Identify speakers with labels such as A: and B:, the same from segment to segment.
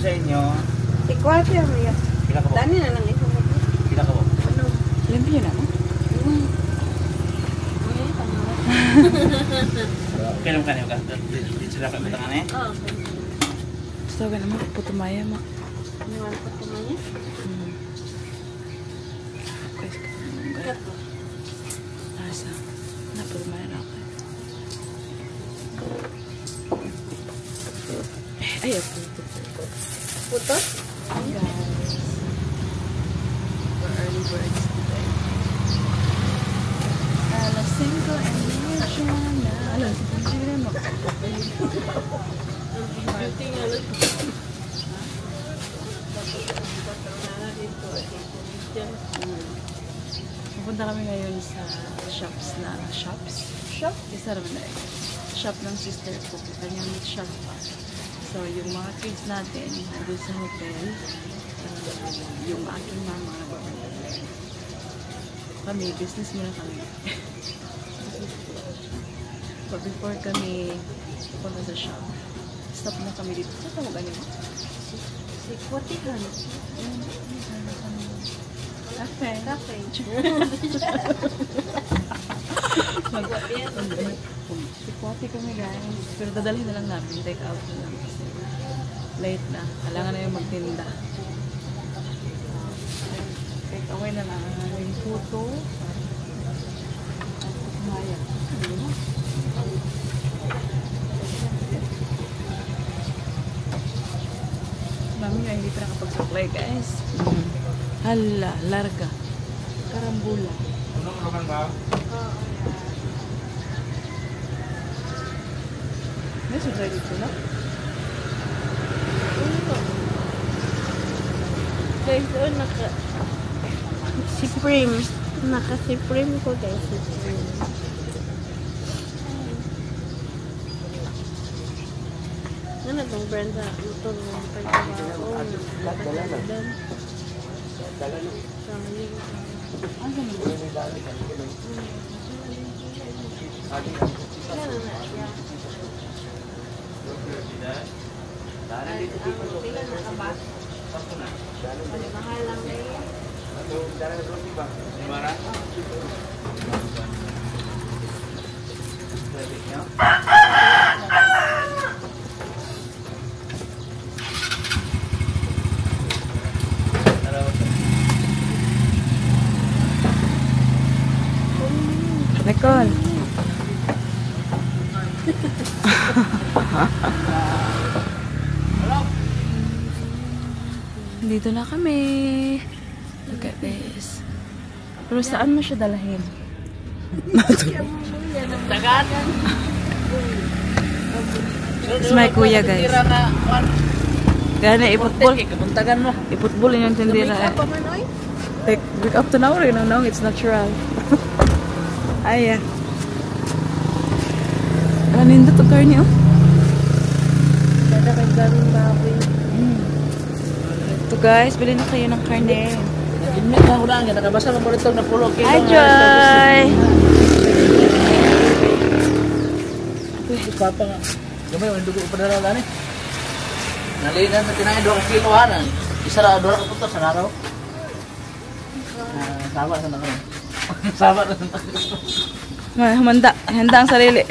A: Sa inyo?
B: Ikwate ang iya.
A: Pila ka ba?
B: Dani na lang ito mo.
A: Pila ka ba?
B: Ano?
C: Limpyo na mo?
A: Okay lang kanyo ka. Dito sila ka butangan eh.
B: Oo.
C: Gusto ka naman, putumaya mo.
B: Ano ang putumaya?
C: Okay,
B: Kato.
C: Asa? Naputumaya na ako. Ay, puto.
B: Puto?
C: Guys. We're early birds today. Alas 5:30 na. Alas 5:30 na.
B: Beauty nga lang.
C: Pupunta kami ngayon sa shops na shops. Shop? Isa naman na eh. Shop ng sister ko. Kanyang shop pa. So, yung mga kids natin nandun sa hotel. Yung aking mama. Kami, business muna kami. But before kami pupunta sa shop, stop na kami dito. Saan tawag ano mo?
B: Si Kwatihan.
C: Cafe.
B: Cafe.
C: Sikwati kami, guys. Pero dadalhin na lang namin. Take out na lang kasi late na. Kailangan na yung magtinda. Take away na lang ang aming puto. At maya. Ano mo? Mami nga hindi pa nakapag-supply, guys. Hala, larga. Karambula.
A: Anong rokan ba?
C: May supply dito na?
B: Guys, oh, naka Supreme. Naka Supreme ko, guys. Supreme. Ano itong brand sa motor mo? Pagkabaon.
C: Ano mo?
B: Mahal lang na yan.
A: Lima
C: Nicole. Dito na kami. Look at this. Pero saan mo siya dalahin?
A: Tagan.
C: It's my kuya, guys. Kaya na iputbol.
A: Kabuntagan mo.
C: Iputbol yung tindira. Eh.
B: Pa man, oy.
C: Like, wake up to now, you know, it's natural. Ay, yeah. Ano nindot ang karne, oh.
B: Kada kay daming baboy.
C: Ito, guys, bili na kayo ng karne.
A: Nag-inmit na ko lang. Nakabasa mo ito na pulo.
C: Hi, Joy!
A: Papa nga. Gamay, may dugo pa na lang eh. Nalinan sa tinay, 2 kilo hanan. Isa ra, 2 ka puto sa araw. Ah, sama sa nakaroon. Sama na sa
C: Humanda. Handa ang sarili.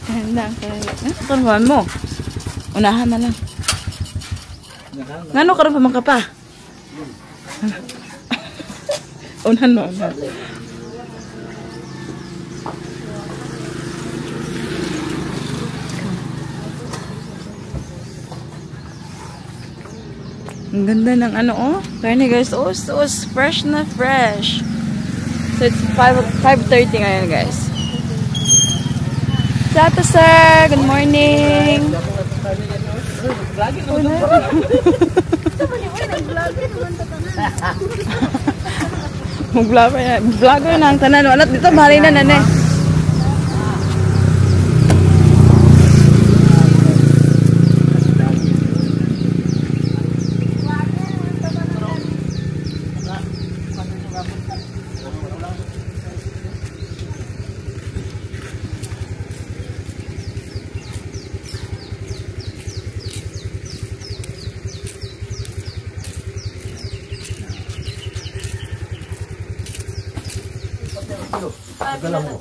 C: Handa ang sarili. Eh, karon mo. Unahan na lang. Ngano karon pa man ka pa? Unahan mo, unahan. Ang ganda ng ano, oh. Karne, guys. Oh, so fresh na fresh. So, it's 5:30 ngayon, guys. Sato, sir! Good morning! Mag-vlogger na. Vlogger na ang tanan. Wala dito, mahalin na nane.
D: Dala mo.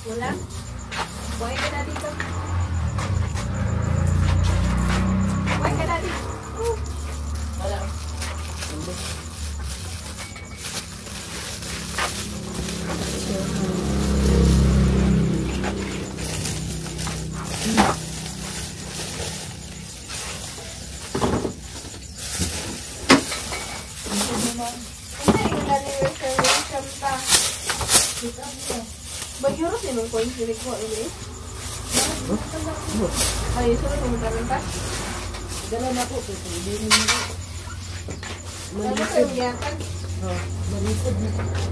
B: Wala? Buhay ka na dito. Buhay ka na dito.
A: Wala.
B: Hindi, yung dali reservation pa. Mag-euros din ang coins dili ko, ini. Ay, sunod mo kami pa.
A: Dala na ko. Hindi mo na.
B: Ano sa iyakan?
A: Malisod na.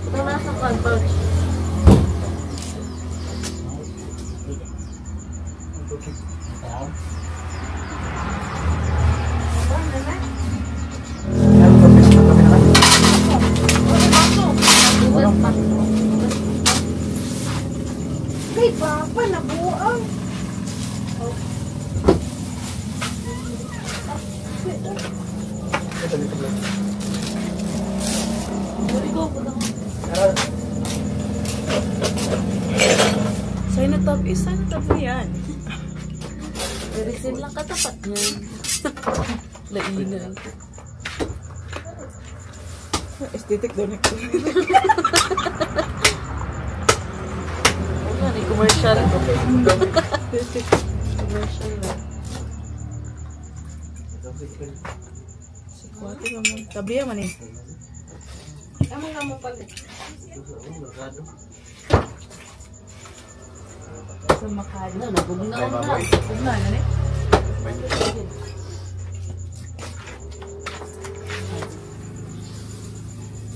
B: Ito nasa kan pouch. Ay, papa, nabuang.
C: Sa'yo na top is, sa'yo na top na yan.
B: Receive lang katapat niya.
C: Lainan. Aesthetic daw na.
B: Oo nga, ni commercial. Commercial na.
C: Si Kuwate ka mo. Tabiya man eh.
B: Amo nga mo pag...
C: Sa Makati.
A: Na, nabugnaw na.
C: Ugna na eh.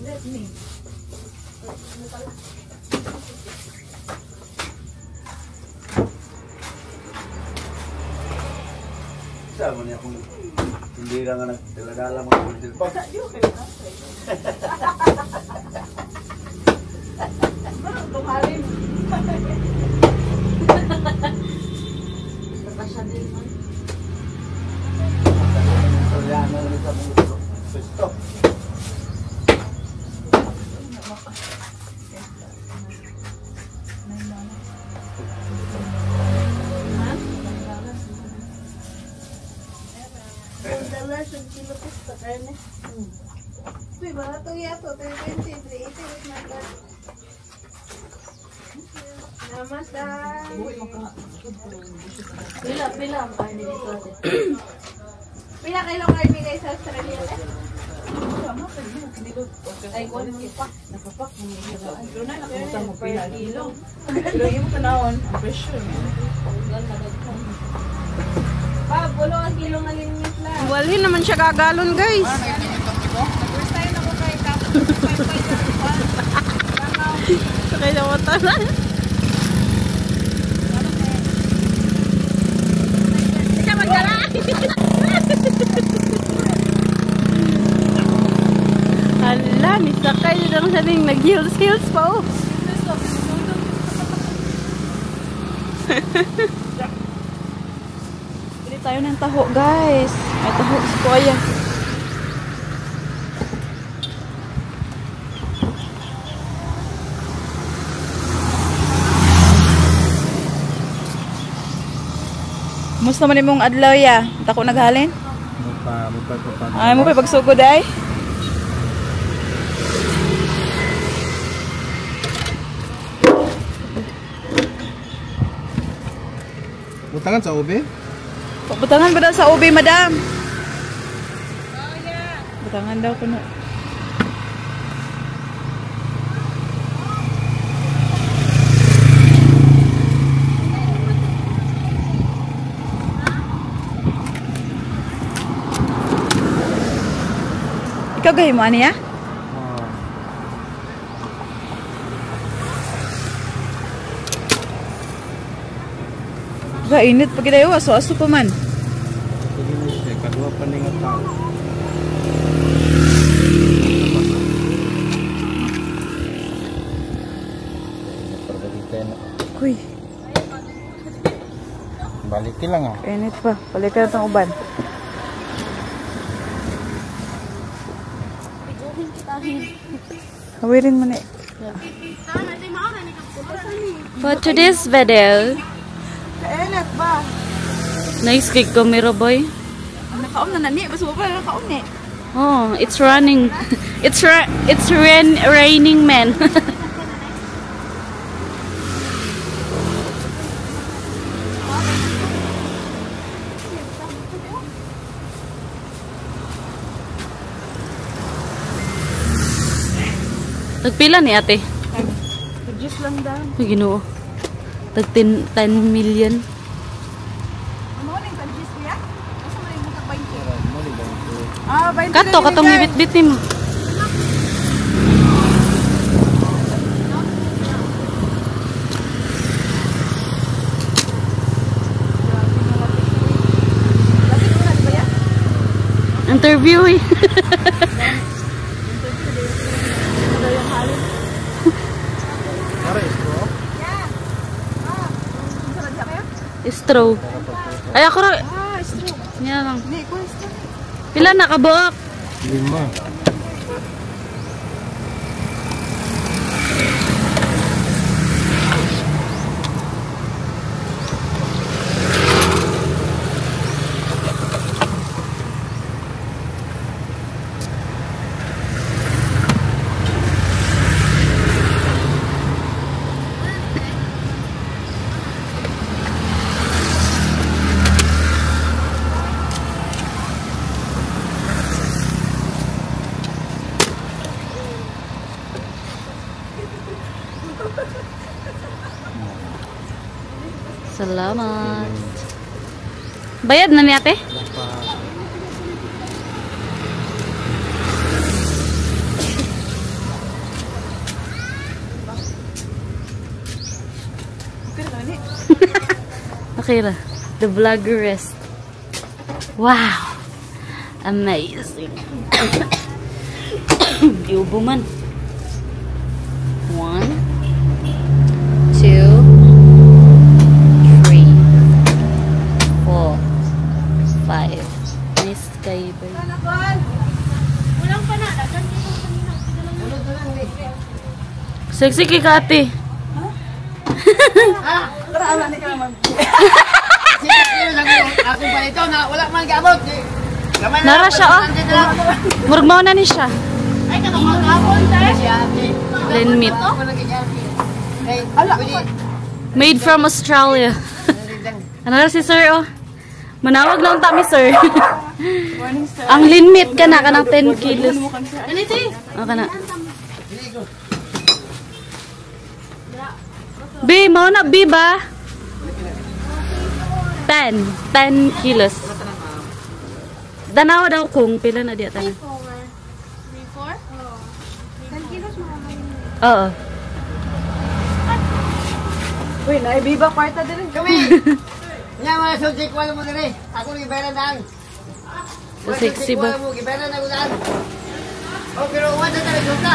C: Let me.
D: Sama niya kung hindi lang nga nagdala-dala mga order pa.
C: Tunghalin.
B: Nakasya din man.
D: Italiano rin sa mga pwesto.
B: Dala sa kilo ko sa karne. Uy, barato yato. 320, 380, is not bad. Namatay. Pila, pila ang karne dito ate. Pila kilo karne guys sa Australia? Ay, kuwan pa.
C: Nakapak mo niya. Pero na nakamutan mo pila kilo. Pero yung panahon, ang pressure niya.
B: Pa, bulo ang kilo nga linyas lang.
E: Walhin naman siya kagalon, guys.
B: First time ako kay Kapo.
E: Sakay na mata na. Ikaw magdala. Hala, nisakay na lang siya ning nag-heels heels pa oh.
C: Bili tayo ng taho, guys. May taho si Kuya. Musta man imong adlaw ya? Tako naghalin?
D: Mupa.
C: Ay mo pa pagsugod ay.
D: Butangan sa ube?
C: Butangan ba daw sa ube, madam? Butangan daw kuno. Ikaw gay mo ani ya?
D: Oh.
C: Ga init pag gidayo aso aso pa man.
D: Sige na siya, kaduha pa ni nga tao.
C: Kuy.
D: Okay lang ah.
C: Init pa. Balik ka na itong uban. Hawirin mo na eh.
E: For today's video,
B: Kainit ba?
E: nice kay camera boy.
C: Nakaom na nani. Basta pa nakaom ni.
E: Oh, it's running. It's raining man. Tagpila ni ate?
C: Tag-juice lang daw.
E: Ay, Ginoo. Tag 10 million.
C: Ano ning tag-juice kuya? Asa man yung tag 20? Ah, 20.
E: Kato, katong gibit-bit ni mo. Interview eh. Straw. Ay, ako ra.
C: Ah, straw.
E: Yan lang.
C: Ni, ko straw.
E: Pila na kabuok?
D: 5.
E: Salamat. Bayad na ni ate? Okay ra. The vlogger rest. Wow! Amazing. Iubo man. 1, 2, 3, 4, 5. Nice kay boy. Sexy kay ka ate.
A: Ako pa ito na wala man gaabot.
E: Nara siya oh. Murag mao na ni siya. Len meat. Made from Australia. Ano na si sir oh. Manawag lang ta mi sir. Ang lean meat ka na kanang 10 kilos. Oh kana. B, mao na B ba? 10 kilos. Danaw daw kung pila na diya tanan.
B: 3, 4? 10 kilos mga.
E: Oo.
C: Uy, naibiba kwarta din.
A: Kami. Nya mga subject wala mo diri. Ako ni gibayaran daan.
E: Sexy ba?
A: Wala mo gibayaran na daan. Oh, pero wala ta resulta.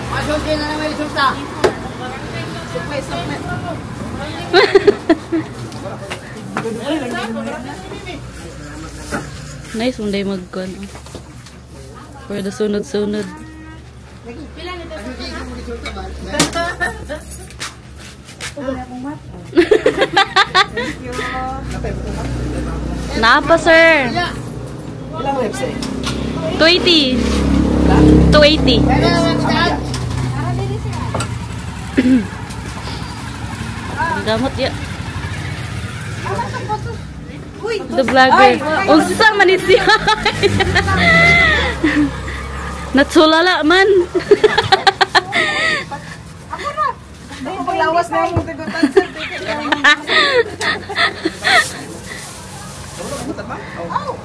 A: Masulti na naman resulta.
C: Sukme, sukme.
E: Nice one day magkuan. For the sunod-sunod. Napa, sir.
A: Ilang website?
E: 280. 280. Ang gamot ya. The vlogger. Unsa man ni siya. Natsulala man.
C: Ako paglawas na akong tagutan, sir.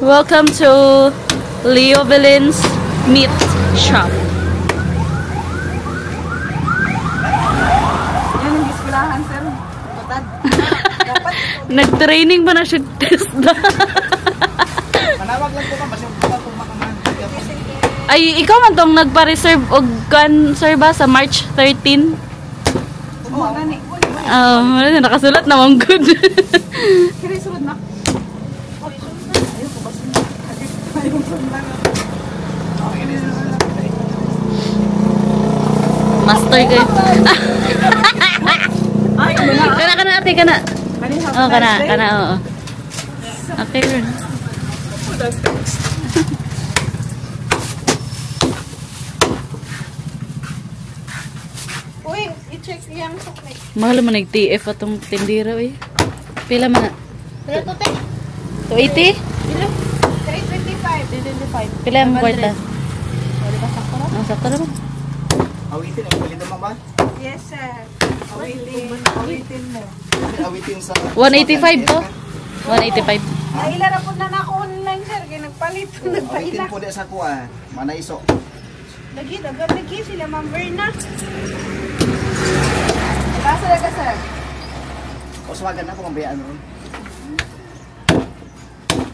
E: Welcome to Leo Belin's Meat Shop.
C: Yan ang giskulaan, sir. Batad.
E: Nag-training ba na siya test na?
A: Manawag lang ko ma'am, basta ko makaman.
E: Ay, ikaw man tong nagpa-reserve og kan sir ba sa March 13?
C: Oo, gani.
E: Wala na, nakasulat naman good.
C: Kiri sulod na.
E: Master kayo. Kana kana ate kana. Oh, kana kana oo. Okay ron.
B: Uy, i-check yung sukli.
E: Mahal man nag TF atong tindira eh. Pila man na?
B: Pila to, te?
E: 280?
B: 325. 325.
E: Pila ang kwarta? Oh, sakto naman.
D: Awitin, ang palito mo ba?
B: Yes, sir. Awitin. Awitin mo.
D: Awitin sa...
E: 185 to? 185.
B: Naila na po na na ako online, sir. Kaya nagpalit.
D: Awitin
B: Nagpaila.
D: po di sa kuha. Manaiso.
B: Lagi, dagan lagi sila, Ma'am Verna. Basa na ka, sir.
D: Uswagan ako mabayaan noon.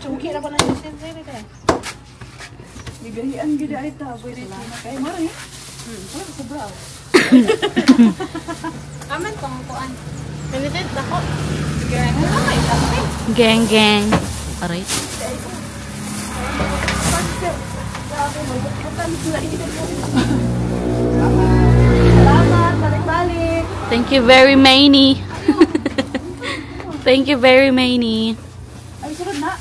B: Chungki na pa na siya, sir. Sir.
C: Bigahian gid ay ta, pwede na kay mara eh. Wala sa bra.
B: Aman tong kuan. Ganito dako.
E: Gang gang. Aray.
B: Salamat, balik-balik.
E: Thank you very many. Thank you very many.
C: Ay sulod na.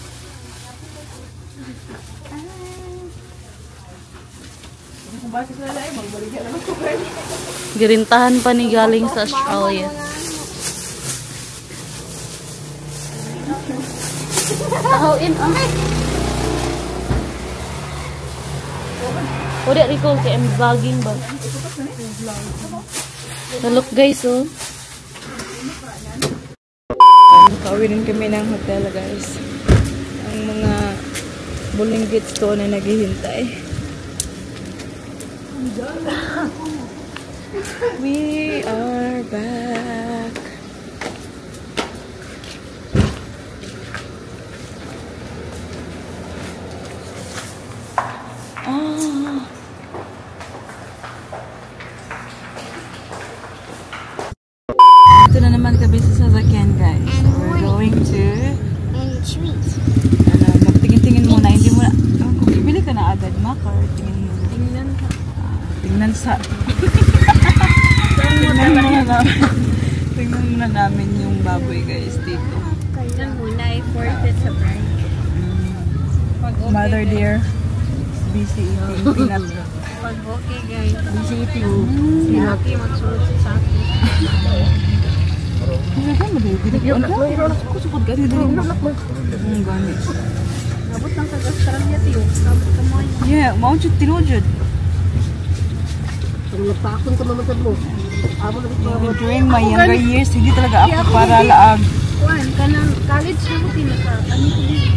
C: Kung bakit sila ay magbaligya naman ko kayo.
E: Girintahan pa ni galing sa Australia. Tahuin ah. Uri recall kay I'm vlogging ba? So look guys oh.
C: Nakauwi rin kami ng hotel guys. Ang mga bulinggits ko na naghihintay. We are back. Ah. Ito na naman kami sa sasakyan guys. So we're going to
B: And sweet.
C: ano, magtingin-tingin muna. Hindi mo na, oh, kung bibili ka na agad, Mac, or tingin muna.
B: Tingnan ka.
C: Tingnan sa... Tingnan muna namin. Tingnan muna namin yung baboy guys dito.
B: Tingnan muna, if worth it sa price. Pag okay,
C: Mother
B: guys.
C: dear, busy eating peanut.
B: Pag okay, guys. Busy eating. Si Ate magsunod sa akin.
C: Gani.
B: Abot lang sa Australia, tiyo. Abot ka mo.
C: Yeah, mao jud tinuod jud. During my younger years, hindi talaga ako para laag.
B: Kuan, kanang college na ko tinaka. Ano ko din?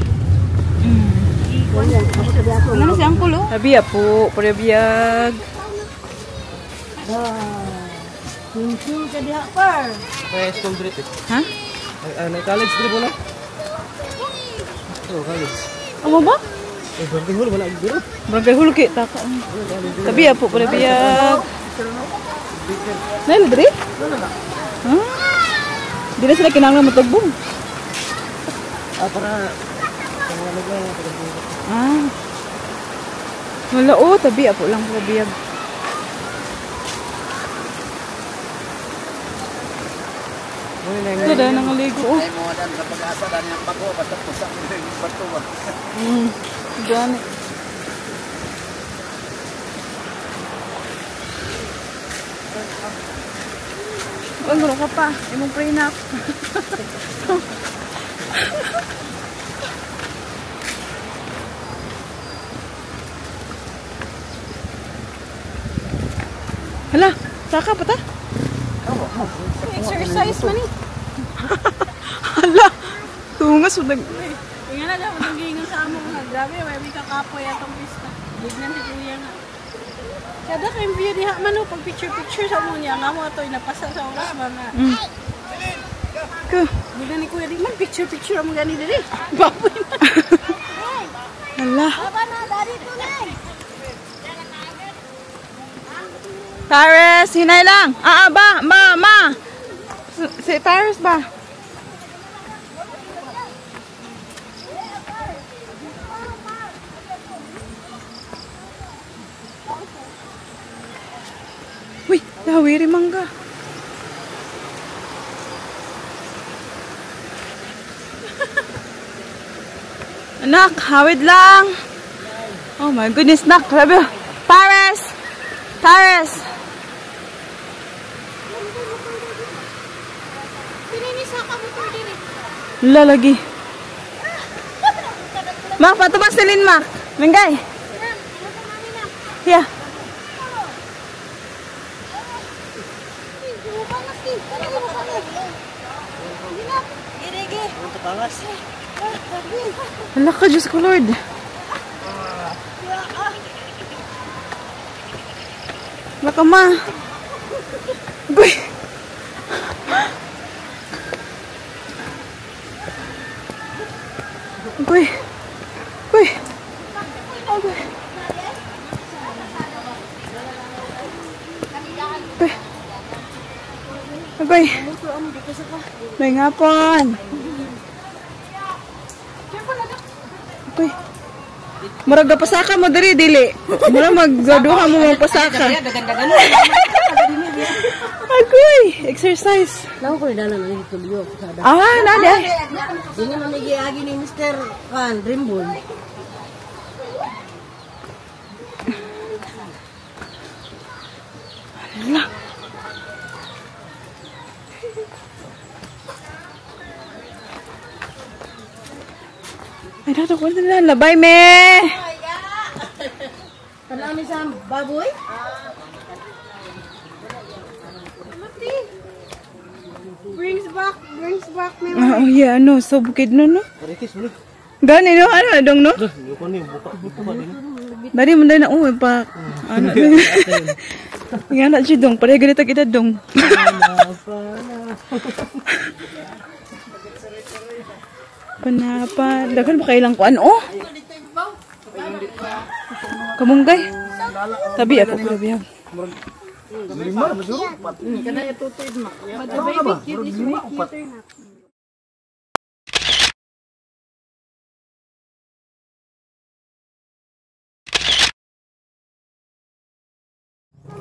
C: Ano si Uncle oh? Sabi po, prebiyag.
B: Thinking ka diha par.
A: May school trip eh.
C: Ha?
A: Ay, college trip wala? Oh, college.
C: Amo ba?
A: Eh, barangay hall, wala ang biro.
C: Barangay Hulki, taka. Tabi po, prebiyag. Nail diri? Ha? Di na sila kinahanglan matugbong.
A: Ah, para...
C: Ah. Wala oh, tabi po lang prebiyag. Ito dahil nangaligo oh.
D: Ay mo dan sa pag-asa dan yung bago basta pusak mo yung bato ba.
C: Gani. Ang ka pa. Imong prenup. Hala, saka pa ta?
B: Exercise man eh.
C: Hala, tungas nag...
B: Tingnan na dapat ang gingon sa amo nga. Grabe, may kakapoy atong pista. Bignan si kuya nga. Kada kay view diha man oh, pag picture picture sa mo niya nga mo atoy napasa sa oras ba nga.
C: Ka.
B: Bignan ni kuya di man picture picture amo gani diri. Baboy man.
C: Hala.
B: Baba na dari tunay.
C: Paris, hinay lang. Ah, ba, ma, ma. Si Paris ba? Uy, dawiri mangga. Anak, hawid lang. Oh my goodness, nak. Grabe. Paris! Paris! Lalagi. Mak, patubang silin, Mak. Minggay. Yeah. Hala ka, Diyos ko, Lord. Hala ka, ma. Agoy. Agoy. Agoy. Agoy. Agoy. Agoy. May ngapon. Agoy. Murag pasaka mo diri dili. Murag maggaduha mo mong pasaka. Agoy, exercise.
F: Lawo ko dala man tulyo.
C: Ah, nadi ay.
F: Dili man giagi ni Mr. Kan Rimbon.
C: Ala. Ay, dato ko na labay me.
F: Kanami sa baboy?
B: Brings back memory.
C: Oh yeah, ano, so bukid no, no? Gani no, ano, dong no? Dali mo na uwi pa. Ano? Nga na siya dong, pareha ganito kita dong. Panapa, daghan ba kailang kuan oh? Kamunggay. Tabi ako grabe.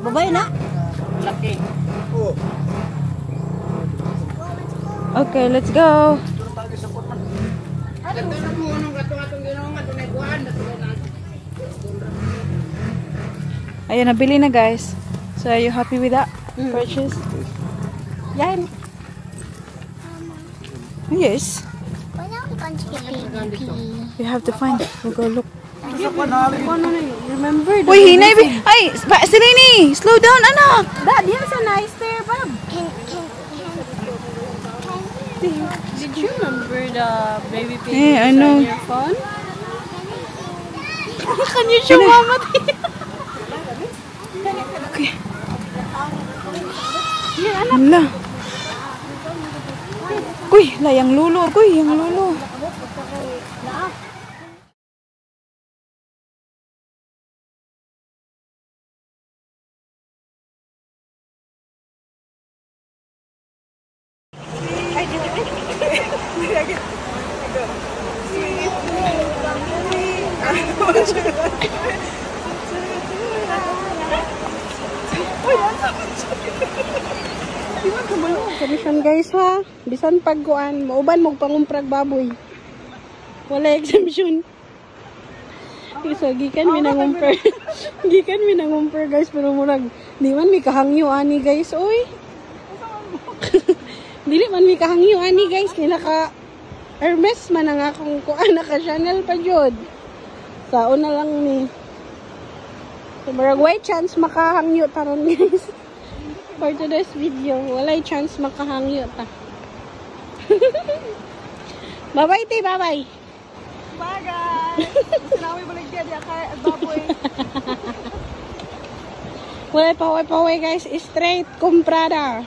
F: Babay na.
C: Okay, let's go. Ayan, nabili na guys. So, are you happy with that purchase?
B: Yan.
C: Yes.
G: When are we going to get baby pea?
C: We have to find it. We'll go look.
B: Remember the
C: Uy, hinay. Ay, Selene! Slow down, anak!
B: Dad, here's a nice there, Bob.
G: Can
B: Did you remember the baby pig
C: Eh, I know.
B: on your phone? Can you show mama?
C: Okay. Hala. Uy, layang lulo. Uy, yang lulo.
B: Exemption guys ha. Bisan pagkuan, mauban mo pangumprag baboy. Wala exemption. So gikan mi nangumper. Gikan mi nangumper guys pero murag di man mi kahangyo ani guys oy. Dili man mi kahangyo ani guys kay naka Hermes man ang akong kuan naka Chanel pa jud. Sao na lang ni. So murag way chance makahangyo taron guys. For today's video, walay chance makahangyo ta. Bye-bye, te, bye-bye.
C: Bye, guys. Sinawi balik diya kay baboy.
B: Walay paway-paway, guys. Straight kumprada.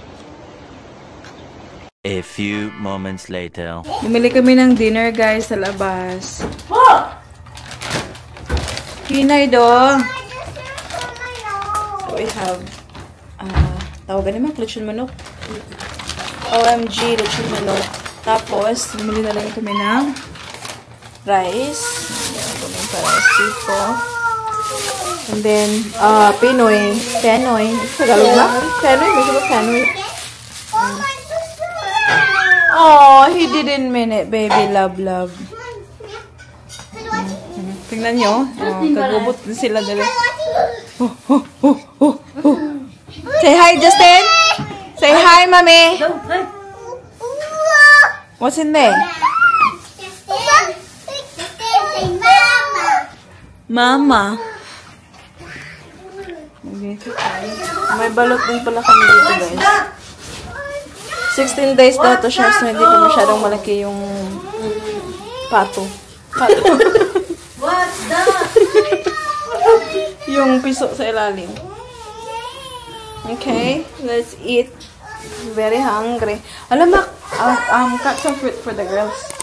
H: A few moments later.
C: Bumili kami ng dinner, guys, sa labas. Hinay do. So we have tawagan naman, lechon manok. OMG, lechon manok. Tapos, bumili na lang kami ng rice. Meron kami pa rice dito. And then, Pinoy. Penoy. Tagalog ba? Penoy? May ba Penoy? Oh, he didn't mean it, baby. Love, love. Tingnan nyo. Oh, kagubot din sila dali. Oh. Say hi, Justin. Say hi, Mommy. What's in there?
G: Justin, Justin, say mama.
C: Mama. Okay. May balot din pala kami dito, guys. 16 days daw to siya, so hindi pa masyadong malaki yung pato. Pato.
F: What's that?
C: Yung piso sa ilalim. Okay, let's eat. Very hungry. Alam mo, cut some fruit for the girls.